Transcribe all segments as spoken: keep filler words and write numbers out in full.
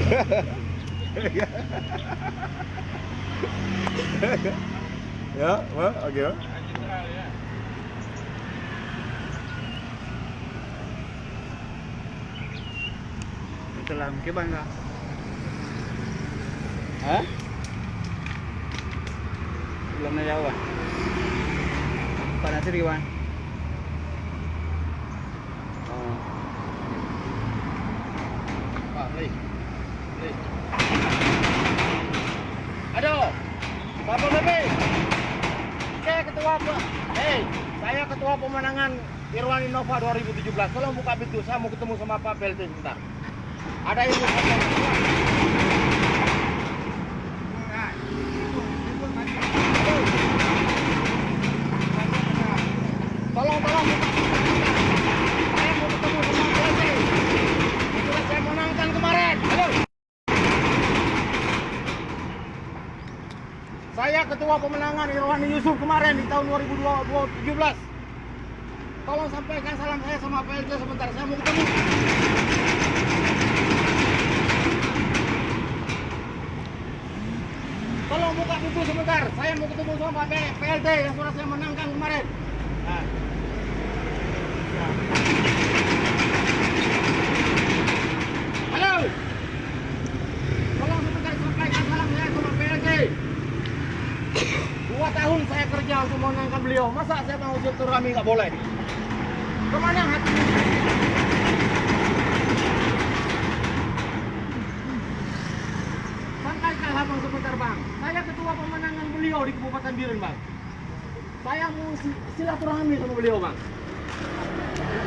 Ya, ma, oke, ma. Itulah, mungkin bangga. Hah? Belum na jawab. Pak Nasir gimana? Oh. Pak, hei. Hei. Aduh. Bapak Bebe. Saya ketua pe-, hei, saya ketua pemenangan Irwan Innova dua ribu tujuh belas. Tolong buka pintu, saya mau ketemu sama Pak P L T sebentar. Ada yang mau saya. Tolong, tolong. Saya mau ketemu sama P L T. Itulah saya menangkan kemarin. Halo. Saya ketua pemenangan Irwani Yusuf kemarin di tahun dua ribu dua, dua ribu tujuh belas. Tolong sampaikan salam saya sama P L T sebentar, saya mau ketemu. Tolong buka pintu sebentar, saya mau ketemu sama P-, P L T yang sudah saya menangkan kemarin. Nah. Halo. Tolong sebentar sampaikan salam saya sama P L T. Dua tahun saya kerja untuk memenangkan beliau. Masa saya mau silaturahmi nggak boleh? Kemana hati? Sampaikan abang sebentar, Bang. Saya ketua pemenangan beliau di Kabupaten Bireuen, Bang. Saya mau si-, silaturahmi sama beliau, Bang.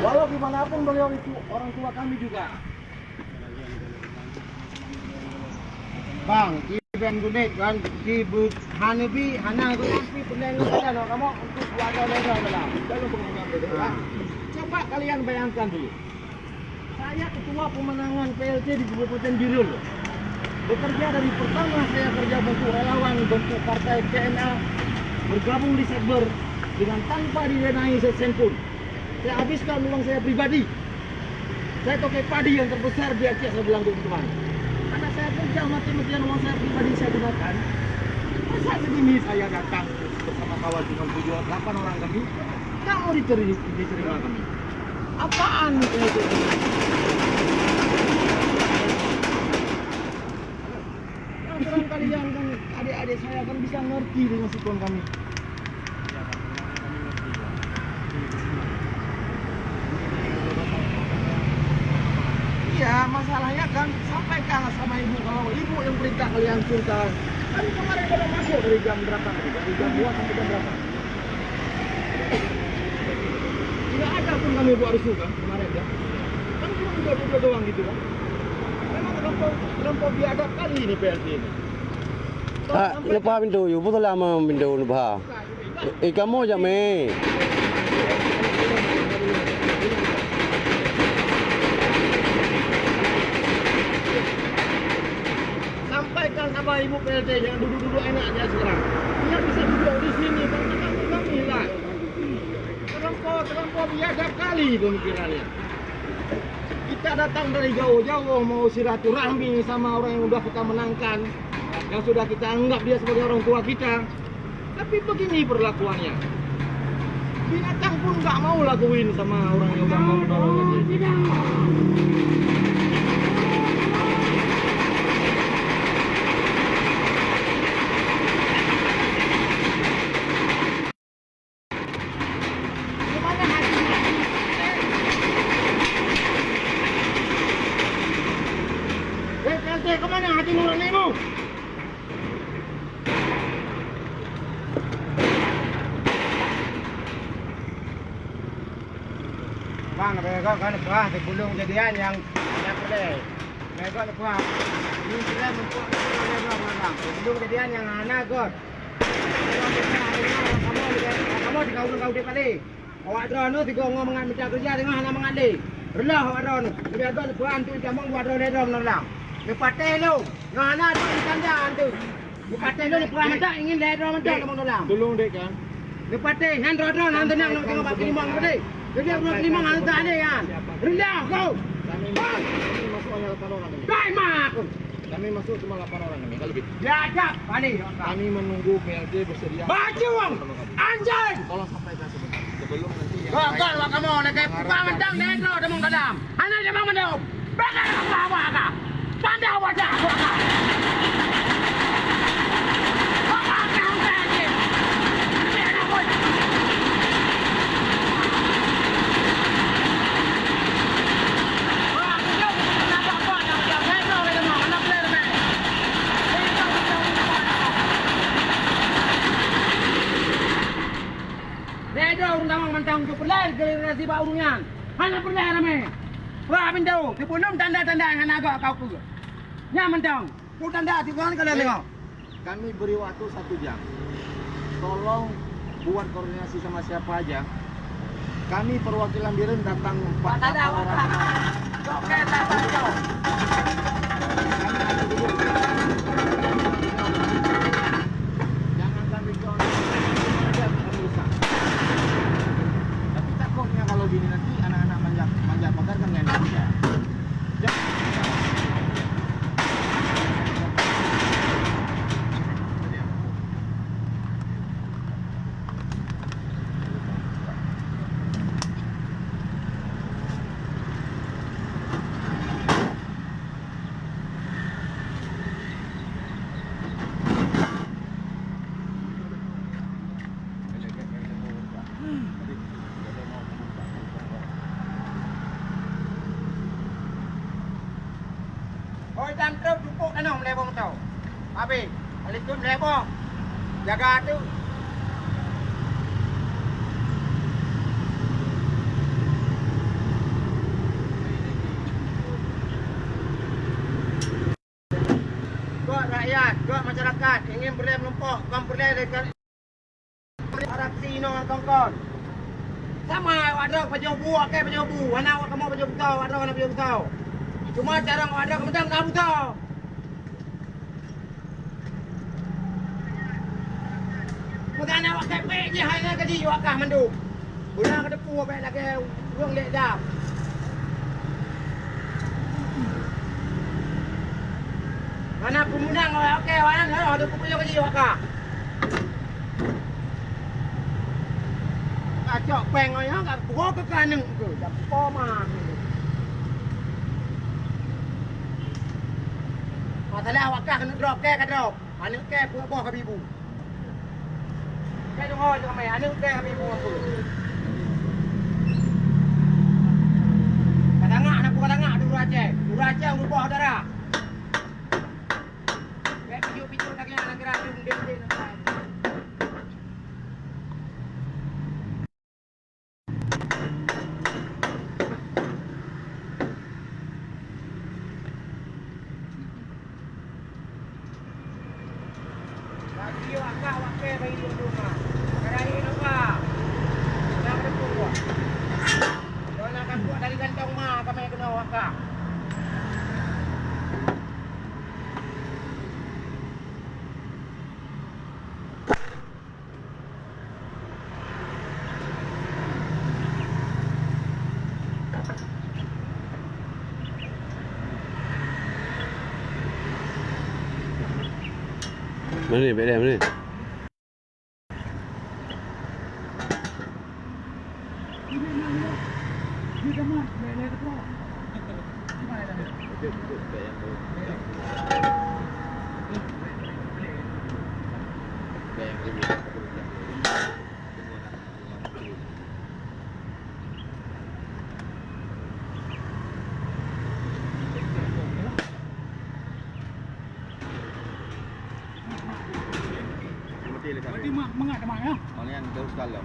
Walau gimana pun beliau itu orang tua kami juga. Bang, event geunet kan, di bu-, hana bi, hana geunet, tapi peureulèe ngon badan awak kamoe untuk buat ada leda dalam. Dalam pengajian tu, kan? Coba kalian bayangkan dulu. Saya ketua pemenangan P L T di Kabupaten Bireuen. Bekerja dari pertama saya kerja bentuk relawan, bentuk partai K N A, bergabung di Sekber dengan tanpa didanai sesen pun. Saya habiskan uang saya pribadi. Saya toke padi yang terbesar di Aceh saya bilang gitu, teman. Karena saya kerja mati-matian uang saya pribadi saya gunakan. Masa segini saya datang bersama kawan cuma tujuh, delapan orang kami, tak mau diterima, diterima kami. Apaan itu? Yang barangkali yang kan adik-adik saya kan bisa ngerti dengan sikon kami. Iya, masalahnya kan sampaikan sama ibu, kalau ibu yang perintah kalian cinta. Kan kemarin kalau masuk dari jam berapa tadi? Dari jam dua sampai jam berapa? Tidak ada pun kami buat rusuh kan kemarin kan. Kan cuma duduk-duduk doang gitu kan. Memang terlampau, terlampau biadab kali ini P L T ini. Ah, leupah pintoe, yue, beutôi lama pintoe leupah. Eh, kamoe jamé. Sampaikan sama ibu P L T yang duduk-duduk enak aja sekarang. Dia bisa duduk di sini, karena kami, kami lah. Terlampau, terlampau biadab kali pemikirannya. Kita datang dari jauh-jauh mau silaturahmi sama orang yang udah kita menangkan, yang sudah kita anggap dia sebagai orang tua kita. Tapi begini perlakuannya. Binatang pun nggak mau lakuin sama orang yang udah mau menolong. Hei, P L T, kemana hati nuranimu? Bang, bego kan, wah, sebelum kejadian yang, yang boleh. Bego, wah, ini sudah membuat, sebelum kejadian yang anak, God. Kamoe di kawasan Kabupaten Pali. Awak droeneuh sigoe ngon mangat mita keureuja teungoh hana mangat lé. Reuloh awak droeneuh. Leubeh abang peuan tu jamong dua droe lhèe droe meunolam. Neupatéh lôn. Ngon hana tu tanda tu. Neupatéh lôn peuan mantong ingin lhèe droe mantong jamong meunolam. Tulông dek kan. Neupatéh nyan droe-droe hana teunang teungoh bak keulimong tadi. Jadi droe keulimong hana tahan lé nyan. Reuloh kau. Bang. Masuk hanya lapan orang ini. Dai mak. Kami masuk cuma lapan orang kami, kalau lebih. Diajak balik. Kami menunggu P L T bersedia. Bajung! Anjing! Tolong sampaikan sebentar. Sebelum nanti yang lain. Gagal wak kamoe, lagèe kupang mantong, nyan droe tamong dalam. Hana jamang mandum. Bèk ka awak ka. Tanda wajah awak ka. Awak ka hana jih. Bèk na pun. Lhèe droe ureueng tamong mantong jeuet peureulèe geureulèe sibak ureueng nyan. Hana peureulèe ramè. Wah, pintoe, sibeulom tanda-tanda nyang hana gok kau peue. Nyan mantong. Tu tanda sibeulom kalian tengok. Kami beri waktu satu jam. Tolong buat koordinasi sama siapa aja. Kami perwakilan Bireuen datang empat orang. Oke, datang, yo. Kami ada dulu. Jangan sampai kau ada urusan. Tapi takutnya kalau gini nanti anak-anak manja, manja pagar kan nggak enak juga. Oi, dan trok jupuk tanoh meulai boh moto. Habéh, kali tu meulai boh. Jaga tu. Gok rakyat, gok masyarakat ingin peureulèe meulumpoh, kon peureulèe lé ka-, aksi inoe kon-kon. Sama awak droe pajoh bu, akai pajoh bu, hana awak kamoe pajoh buta, awak droe hana pajoh buta. Cuma carông awak droe keumantong na buta. Meugan awak kepek jih hai nyan ka jiyue kah mandum. Beuna ka teupue bèk lagèe ureueng lé dam. Mana pemenang awak, oke, awak nyan, oh, ada kupeunyoe ka jiyue kah. Ka cok péng awak nyan, ka kuwoe keu aneuk keu, jak po ma. Masalah awak kah keuneuk drop, oke, ka drop. Aneuk kèe peuet boh ka bibu. Kèe deungoe lé ramè, aneuk kèe ka bibu ngon peue. Ka tangak, aneuk ka tangak di ureueng Aceh. Ureueng Aceh ureueng boh dara. Bèk pijuk-pijuk lagèe nyan, lagèe racun, deng-deng. Bagi awak kah, awak kèe bagi di rumah. Kadang ini lupa. Jangan berkuah. Kalau nak buat dari gantong mah, kami kena awak kah. Mana ni, Pak Dam, ni? Berarti ma-, mangat teuma, ya? Mana yang jauh sekali?